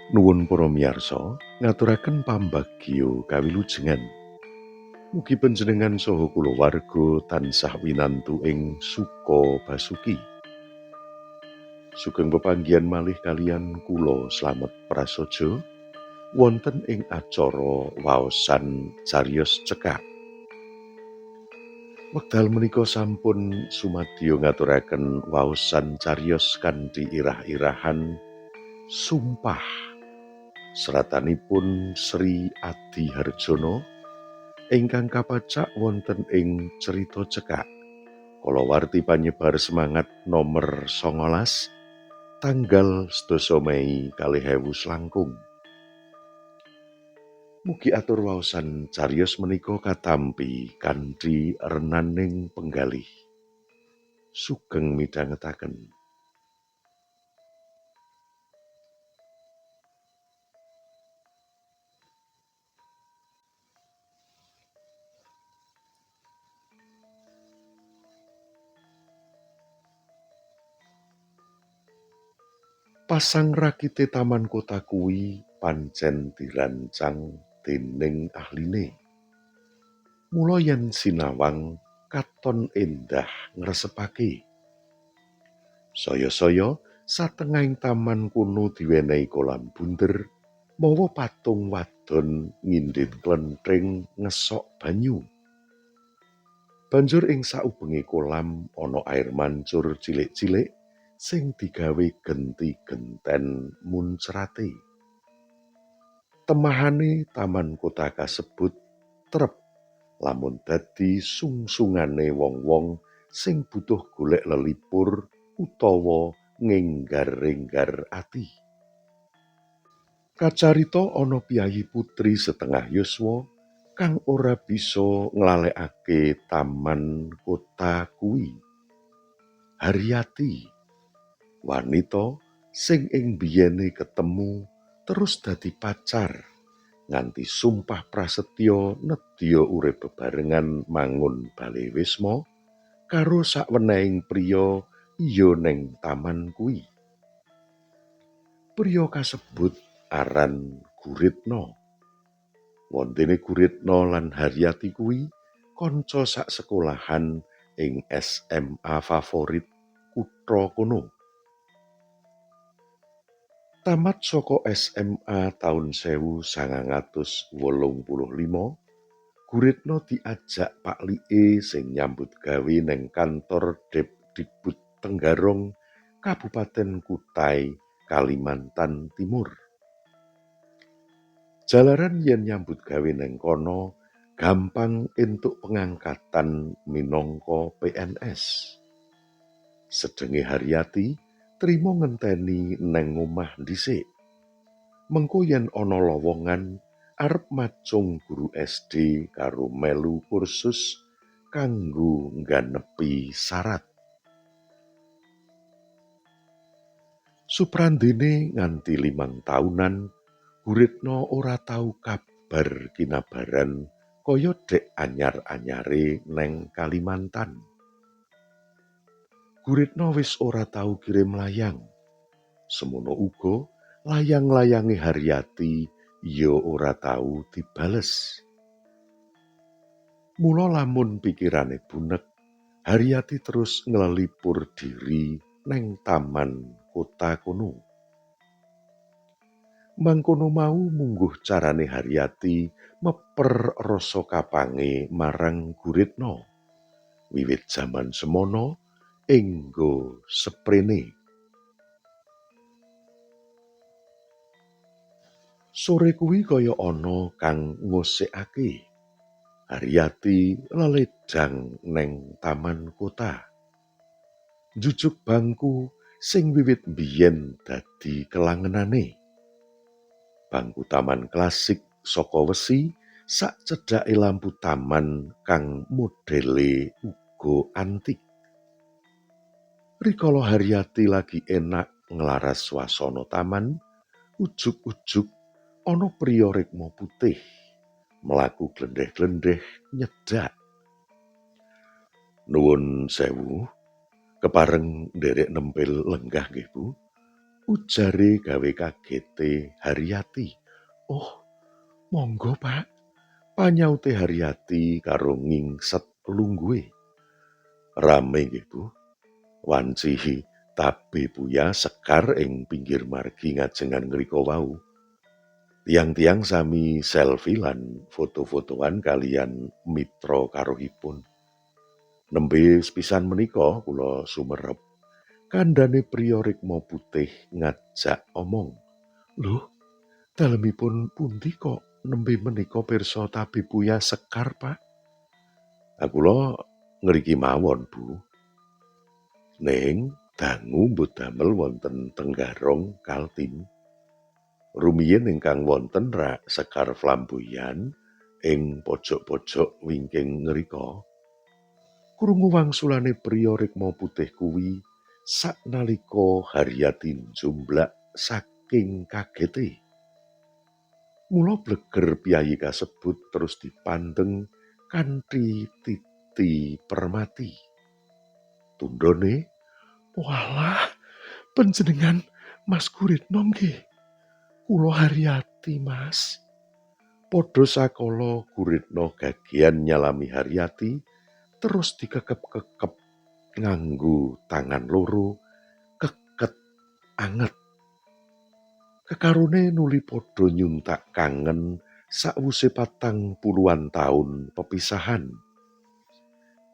Nuwun para miyarsa ngaturaken pambagio kawilujengan. Mugi panjenengan saha kulawarga tansah winantu ing suka basuki. Sugeng pepanggihan malih kaliyan kula Slamet Prasojo wonten ing acara waosan cariyos cekak. Wekdal menika sampun sumadyo ngaturaken waosan cariyos kanthi irah-irahan Sumpah. Seratanipun Sri Adi Harjono ingkang kapacak wonten ing Cerita Cekak kalawarti panyebar semangat nomer 19 tanggal 10 Mei 2000 langkung. Mugi atur waosan cariyos menika katampi kanthi renaning penggalih. Sugeng midhangetaken. Pasang rakite taman kota kuwi pancen dirancang dening ahline. Mula yen sinawang katon endah ngresepake. Saya-saya satengahing taman kono diwenehi kolam bunder mawa patung wadon ngindhit klenthing ngesok banyu. Banjur ing saubenge kolam ana air mancur cilik-cilik sing digawe genti-genten muncrate. Temahane taman kota kasebut trep lamun dadi sungsungane wong-wong sing butuh golek lelipur utawa ngenggar-enggar ati. Kacarita ana piyayi putri setengah yuswa kang ora bisa nglalekake taman kota kuwi. Haryati, wanita sing ing biyene ketemu terus dadi pacar nganti sumpah prasetya nedya urip bebarengan mangun bale wisma karo sawenehing priya iya neng taman kuwi. Priya kasebut aran Guritno. Wontene Guritno lan Haryati kuwi kanca sak sekolahan ing SMA favorit kutha kono. Tamat saka SMA taun 1985, Guritno diajak paklike sing nyambut gawe neng kantor Depdikbud Tenggarong, Kabupaten Kutai, Kalimantan Timur. Jalaran yen nyambut gawe neng kono gampang entuk pengangkatan minangka PNS. Sedenge Haryati trima ngenteni neng omah dhisik. Mengko yen ana lowongan arep macung guru SD karo melu kursus kanggo ngganepi sarat. Suprandene nganti 5 taunan Guritno ora tau kabar kinabaran kaya dek anyar-anyare neng Kalimantan. Guritno wis ora tau kirim layang. Semono uga layang-layange Haryati ya ora tau dibales. Mula lamun pikirane bunek, Haryati terus nglelipur diri neng taman kota kono. Mangkono mau mungguh carane Haryati meper rasa kapange marang Guritno. Wiwit jaman semono engga seprene. Sore kuwi kaya ana kang ngosikake. Haryati leledang neng taman kota. Njujuk bangku sing wiwit biyen dadi kelangenane. Bangku taman klasik saka wesi sak cedhake lampu taman kang modele uga antik. Rikala Haryati lagi enak nglaras swasana taman, ujug-ujug ana priya rikma putih mlaku glendheh-glendheh nyedhak. Nuwun sewu, Kepareng nderek nempil lenggah nggih, Bu. Ujare gawe kagete Haryati. Oh, monggo, Pak. Panyaute Haryati karo ngingset lungguhe. Rame nggih, Bu. Wanci tabe puya sekar ing pinggir margi ngajengan ngrika wau. Tiang-tiang sami selfie lan foto-fotoan kaliyan mitra karuhipun. Nembe sepisan menika kula sumerep. Kandhane priya rikma putih ngajak omong. Lho, dalemipun pundi kok nembe menika pirsa tabe puya sekar, Pak? Kula ngriki mawon, Bu. Ning dangu mbut damel wonten Tenggarong, Kaltim. Rumiyin ingkang wonten rak sekar flamboyan ing pojok-pojok wingking ngrika. Krungu wangsulane priya rikma putih kuwi saknalika Haryati njumblak saking kagete. Mula bleger piyayi kasebut terus dipandeng kanthi titi permati. Tundhone, walah, panjenengan Mas Guritno nggih. Kula Haryati, Mas. Padha sakala Guritno gagian nyalami Haryati terus dikekep-kekep nganggo tangan loro, keket anget. Kekarone nuli padha nyuntak kangen sakwuse 40-an taun pepisahan.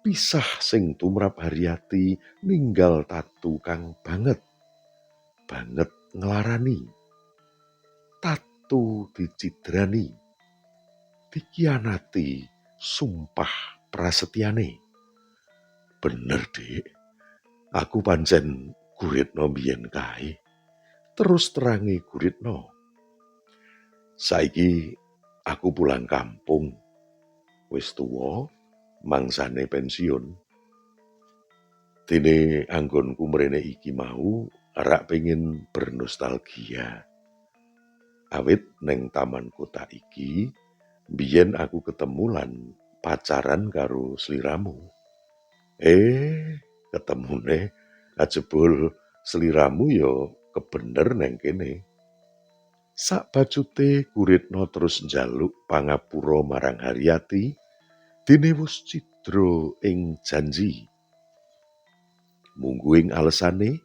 Pisah sing tumrap Haryati ninggal tatu kang banget, banget nglarani. Tatu dicidrani, dikianati sumpah prasetyane. Bener, Dik. Aku pancen Guritno biyen kae. Terus terange Guritno. Saiki aku pulang kampung. Wis tuwa, mangsane pensiun. Dene anggonku mrene iki mau rak pengin bernostalgia. Awit neng taman kota iki biyen aku ketemu lan pacaran karo sliramu. Ketemune ajebul sliramu ya kebener neng kene. Sakbacute Guritno terus njaluk pangapura marang Haryati, dene wus cidra ing janji. Mungguing alesane,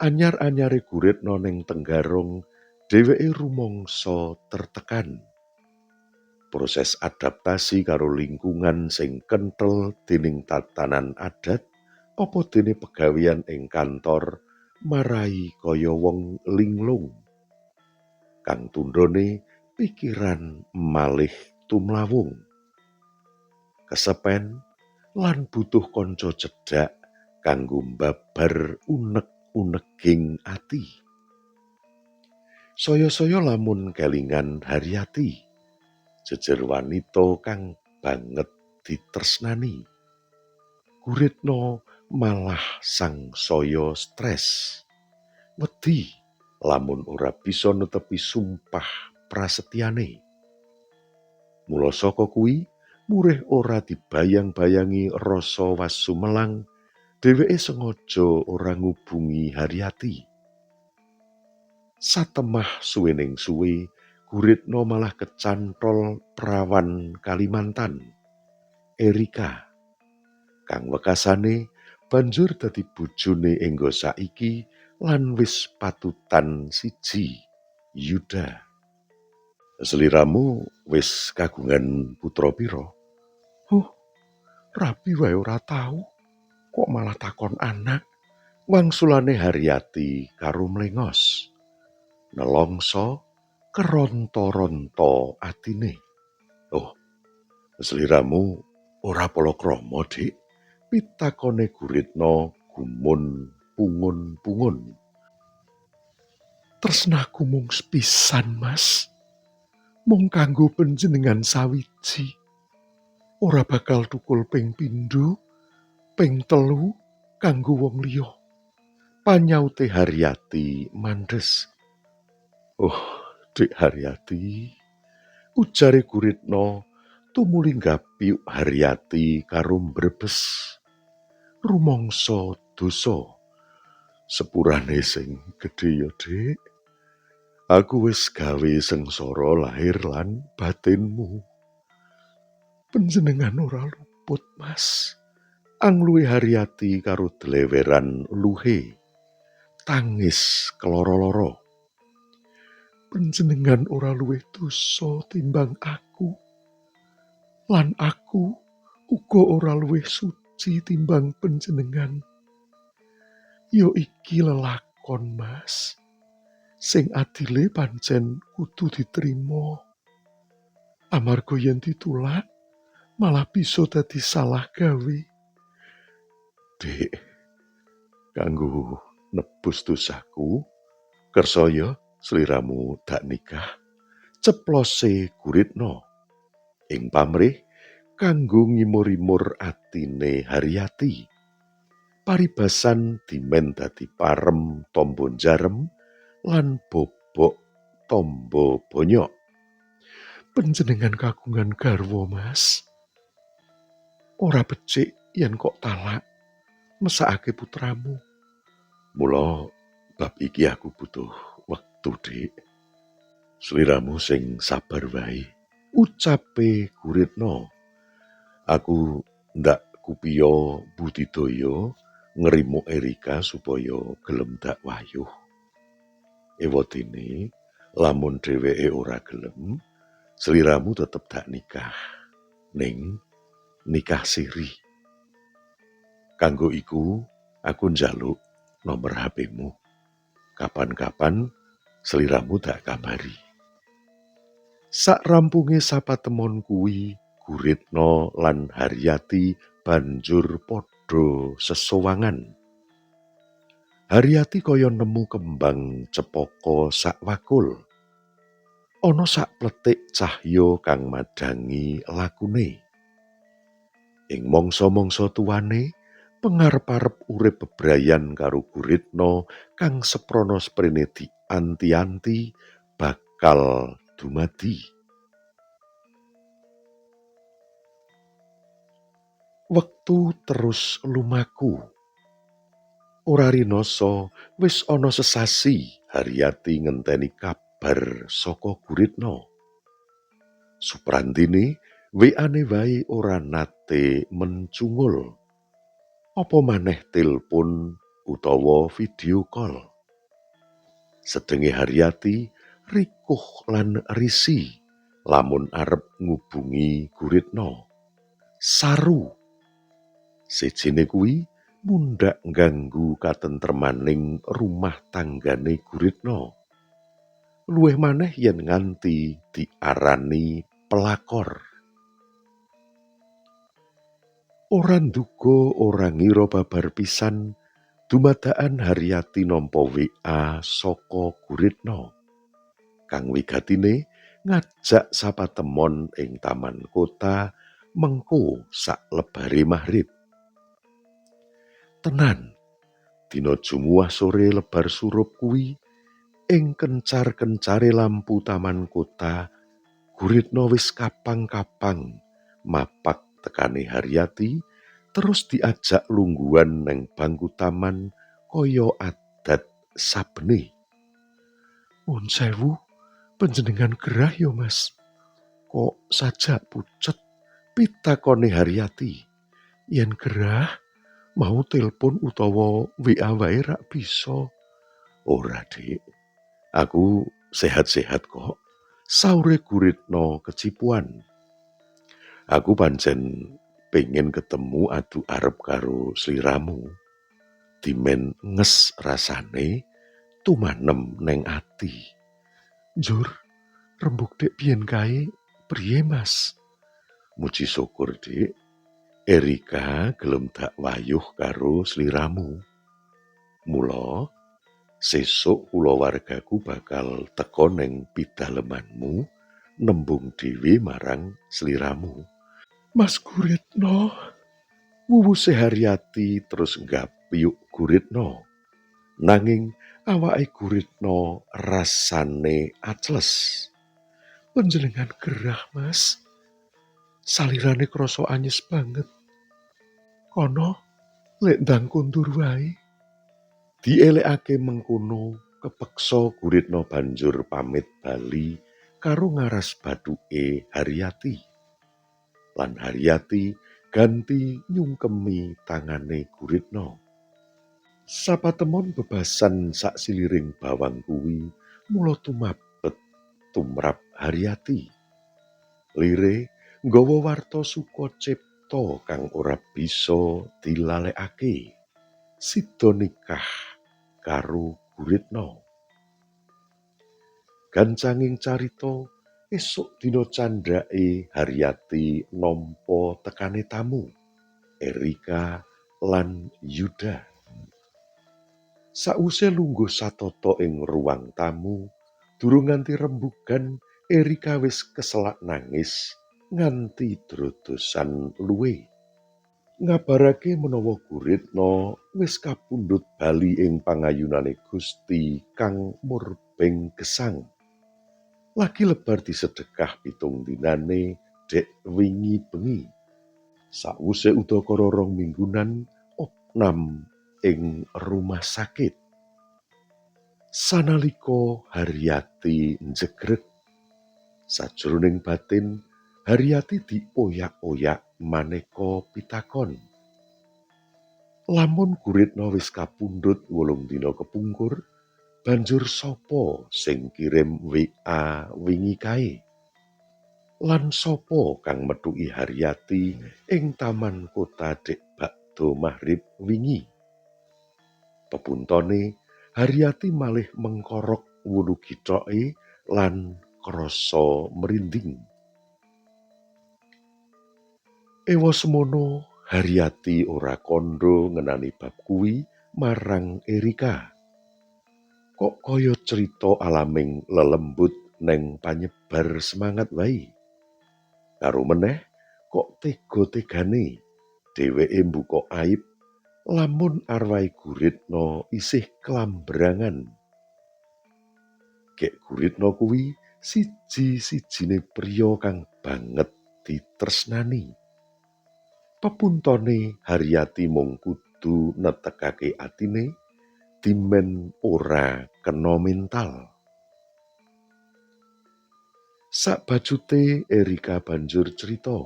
anyar-anyare Guritno neng Tenggarong, dheweke rumangsa tertekan. Proses adaptasi karo lingkungan sing kenthel dening tatanan adat apa dene pegawean ing kantor marai kaya wong linglung. Kang tundhone pikiran malih tumlawung. Kesepen lan butuh kanca cedhak kanggo mbabar unek-uneging ati. Saya-saya lamun kelingan Haryati, jejer wanita kang banget ditresnani. Guritno malah sangsaya stres. Wedi lamun ora bisa netepi sumpah prasetyane. Mula saka kuwi murih ora dibayang-bayangi rasa wasumelang, dheweke sengaja ora ngubungi Haryati. Satemah suwening suwe, Guritno malah kecantol prawan Kalimantan, Erika, kang wekasane banjur dadi bojone engga saiki lan wis patutan siji, Yuda. Sliramu wis kagungan putra pira? Huh, rabi wae ora tau, kok malah takon anak. Wangsulane Haryati karo mlengos. Nelongso keronto-ronto atine. Oh, sliramu ora palakrama, Dik? Pitakone Guritno gumun pungun-pungun. Tresnaku mung sepisan, Mas. Mung kanggo panjenengan sawiji. Ora bakal tukul ping pindho, ping telu kanggo wong liya. Panyaute Haryati mandhes. Oh, Dik Haryati, ujare Guritno tumuli nggapyuk Haryati karo mbrebes. Rumangsa dosa. Sepurane sing gedhe ya, Dik. Aku wis gawe sengsara lahir lan batinmu. Panjenengan ora luput, Mas. Angluhe Haryati karo dleweran luhe. Tangis keloro-loro. Panjenengan ora luwih dosa timbang aku. Lan aku uga ora luwih suci timbang panjenengan. Ya iki lelakon, Mas. Sing adile pancen kudu diterima. Amarga yen ditulak malah bisa dadi salah gawe. Dik, kanggo nebus dosaku, kersa ya sliramu dak nikah. Ceplose Guritno. Ing pamrih kanggo ngimur-imur atine Haryati. Paribasan dimen dadi parem tombo njarem lan bobok tombo bonyok. Panjenengan kagungan garwa, Mas. Ora becik yen kok talak mesakake putramu. Mula bab iki aku butuh wektu, Dik. Sliramu sing sabar wae, ucape Guritno. Aku ndak kupiya budidaya ngrimo Erika supaya gelem dak wayuh. Ewadene lamun dheweke ora gelem, sliramu tetep dak nikah. Ning nikah siri. Kanggo iku aku njaluk nomor HP-mu. Kapan-kapan sliramu dak kabari. Sak rampunge sapatemon kuwi, Guritno lan Haryati banjur padha sesowangan. Haryati kaya nemu kembang cepaka sak wakul. Ana sak pletik cahya kang madhangi lakune. Ing mangsa-mangsa tuwane, pengarep-arep urip bebrayan karo Guritno kang seprana-sprene dianti-anti bakal dumadi. Wektu terus lumaku. Ora rinasa wis ana sesasi Haryati ngenteni kabar saka Guritno. Suprantine WA-ne wae ora nate mencungul. Apa maneh tilpun utawa video call. Sedenge Haryati rikuh lan risi lamun arep ngubungi Guritno. Saru. Sejene kuwi mundhak ngganggu katentremaning rumah tanggane Guritno. Luwih maneh yen nganti diarani pelakor. Ora nduga ora ngira babar pisan dumadakan Haryati nampa WA saka Guritno. Kang wigatine ngajak sapatemon ing taman kota mengko sak lebare maghrib. Tenan, dina Jumuah sore lebar surup kuwi ing kencar-kencare lampu taman kota, Guritno wis kapang-kapang mapak tekane Haryati terus diajak lungguhan neng bangku taman kaya adat sabene. Nuwun sewu, panjenengan gerah ya, Mas? Kok sajak pucet? Pitakone Haryati. Yen gerah mau telepon utawa WA wae rak bisa. Ora, Dik. Aku sehat-sehat kok. Saure Guritno kecipuan. Aku pancen pengen ketemu adu arep karo sliramu. Dimen nges rasane tumanem neng ati. Njur, rembug dek biyen kae priye, Mas? Muji syukur, Dik. Erika gelem dak wayuh karo sliramu. Mula sesuk kulawargaku bakal teka neng pidalemanmu nembung dhewe marang sliramu. Mas Guritno, wuwuse Haryati terus nggapyuk Guritno. Nanging awake Guritno rasane acles. Panjenengan gerah, Mas. Salirane krasa anyes banget. Kono Lek ndang kondur wae. Dielekake mengkono, kepeksa Guritno banjur pamit bali karo ngaras bathuke Haryati. Lan Haryati ganti nyungkemi tangane Guritno. Sapatemon bebasan saksiliring bawang kuwi mula tumabet tumrap Haryati. Lire nggawa warta sukacipta kang ora bisa dilalekake. Sida nikah karo Guritno. Gancanging carita, esuk dina candhake Haryati nampa tekane tamu, Erika lan Yuda. Sawise lungguh satata ing ruang tamu, durung nganti rembugan Erika wis keselak nangis nganti drodosan luwe. Ngabarake menawa Guritno wis kapundhut bali ing pangayunane Gusti kang murbeng gesang. Lagi lebar disedekah 7 dinane dek wingi bengi. Sawise udakara 2 minggunan opnam ing rumah sakit. Sanalika Haryati njegreg, sajroning batin Haryati dioyak-oyak maneka pitakon. Lamun Guritno wis kapundhut 8 dina kepungkur, banjur sapa sing kirim WA wingi kae? Lan sapa kang methuki Haryati ing taman kota dek bakda maghrib wingi? Pepuntone Haryati malih mengkorok wulu githoke lan krasa merinding. Ewa semono Haryati ora kandha ngenani bab kuwi marang Erika. Kok kaya crita alaming lelembut neng panyebar semangat wae. Karo meneh kok tega-tegane dheweke mbuka aib lamun arwahe Guritno isih klambrangan. Gek Guritno kuwi siji-sijine priya kang banget ditresnani. Pepuntone Haryati mung kudu netekake atine dimen ora kena mental. Sakbajute Erika banjur crita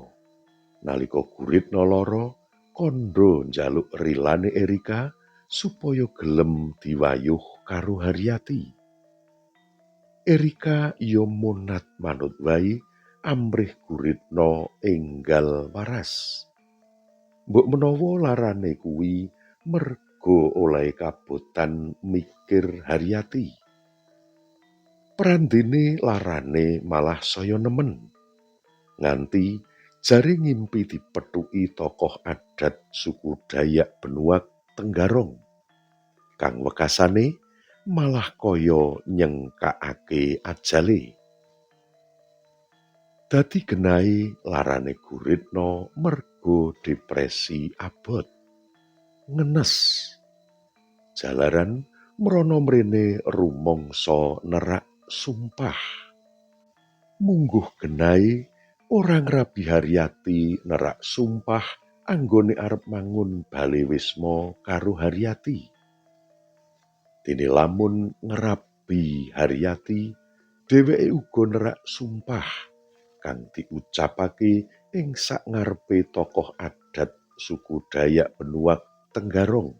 nalika Guritno lara kandha njaluk rilane Erika supaya gelem diwayuh karo Haryati. Erika ya monat manut wae amrih Guritno enggal waras. Mbok menawa larane kuwi merga olehe kabotan mikir Haryati. Prandene larane malah saya nemen. Nganti jare ngimpi dipethuki tokoh adat suku Dayak Benuaq Tenggarong. Kang wekasane malah kaya nyengkakake ajale. Dadi genahe larane Guritno merga depresi abot. Ngenes. Jalaran mrono mrene rumangsa nerak sumpah. Mungguh genahe ora ngrabi Haryati nerak sumpah anggone arep mangun bale wisma karo Haryati. Dene lamun ngrabi Haryati, dheweke uga nerak sumpah kang diucapake ing sangarepe tokoh adat suku Dayak Benuaq Tenggarong.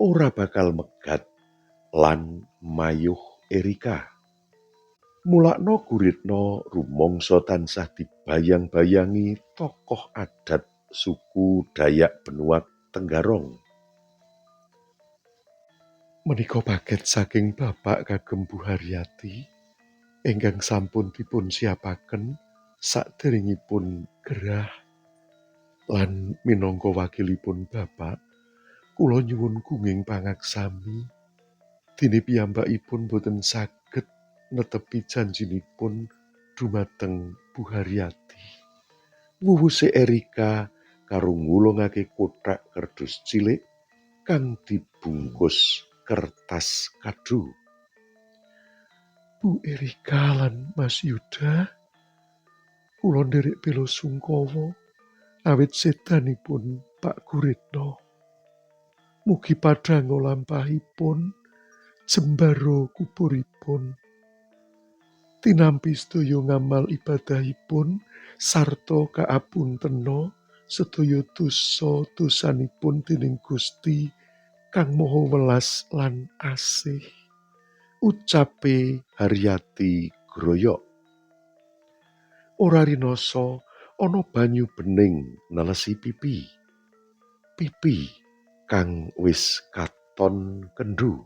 Ora bakal megat lan mayuh Erika. Mulakno Guritno rumangsa tansah dibayang-bayangi tokoh adat suku Dayak Benuaq Tenggarong. Menika paket saking Bapak kagem Bu Haryati ingkang sampun dipun siapaken saderengipun gerah. Lan minangka wakilipun Bapak, kula nyuwun gunging pangaksami dene piyambakipun boten saged netepi janjinipun dumateng Bu Haryati. Wuwuse Erika karo ngulungake kothak kerdus cilik kang dibungkus kertas kado. Bu Erika lan Mas Yuda, kula nderek bela sungkawa awit sedanipun Pak Guritno. Mugi padhang lampahipun, jembara kuburipun. Tinampi sedaya ngamal ibadahipun sarta kaapuntena sedaya dosa-dosanipun dening Gusti kang Maha Welas lan Asih. Ucape Haryati groyok. Ora rinasa ana banyu bening nelesi pipi. Pipi kang wis katon kendhu.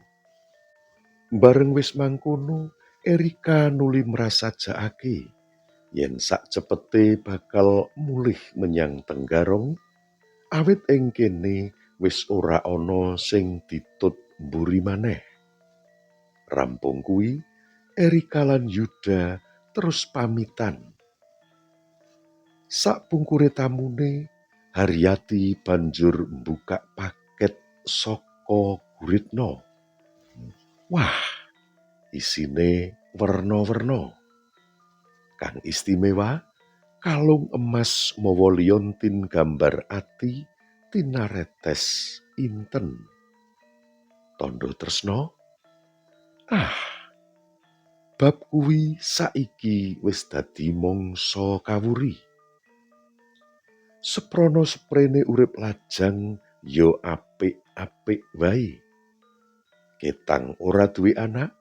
Bareng wis mangkono, Erika nuli mrasajakake yen sakcepete bakal mulih menyang Tenggarong, awit ing kene wis ora ana sing ditut mburi maneh. Rampung kuwi, Erika lan Yuda terus pamitan. Sakpungkure tamune, Haryati banjur mbukak paket saka Guritno. Wah, isine werna-werna. Kang istimewa, kalung emas mawa liontin gambar ati tinaretes inten. Tandha tresna? Ah, bab kuwi saiki wis dadi mangsa kawuri. Seprana seprene urip lajang ya apik-apik wae. Ketang ora duwe anak,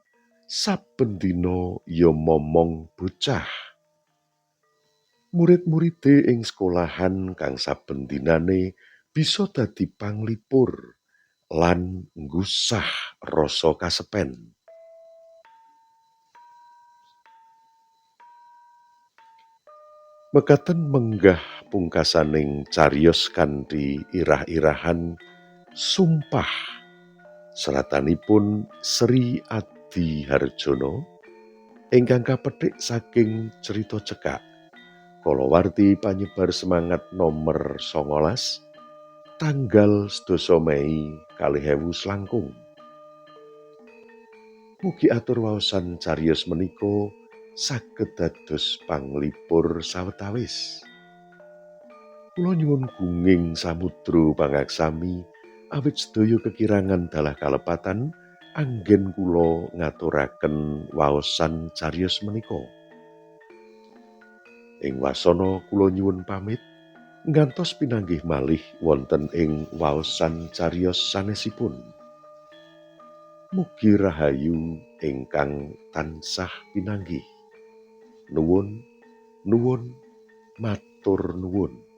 saben dina ya momong bocah. Murid-muride ing sekolahan kang saben dinane bisa dadi panglipur lan nggusah rasa kasepen. Mekaten menggah pungkasaning cariyos kanthi irah-irahan sumpah seratanipun Sri Adi Harjono ingkang kapethik saking crita cekak kalawarti panyebar semangat nomer 19 tanggal 10 Mei 2000 selangkung. Mugi atur waosan cariyos menika saged dados panglipur sawetawis. Kula nyuwun gunging samudra pangaksami awit sedaya kekirangan dalah kalepatan anggen kula ngaturaken waosan cariyos menika. Ing wasana kula nyuwun pamit ngantos pinanggih malih wonten ing waosan cariyos sanesipun. Mugi rahayu ingkang tansah pinanggih. Nuwun, nuwun, matur nuwun.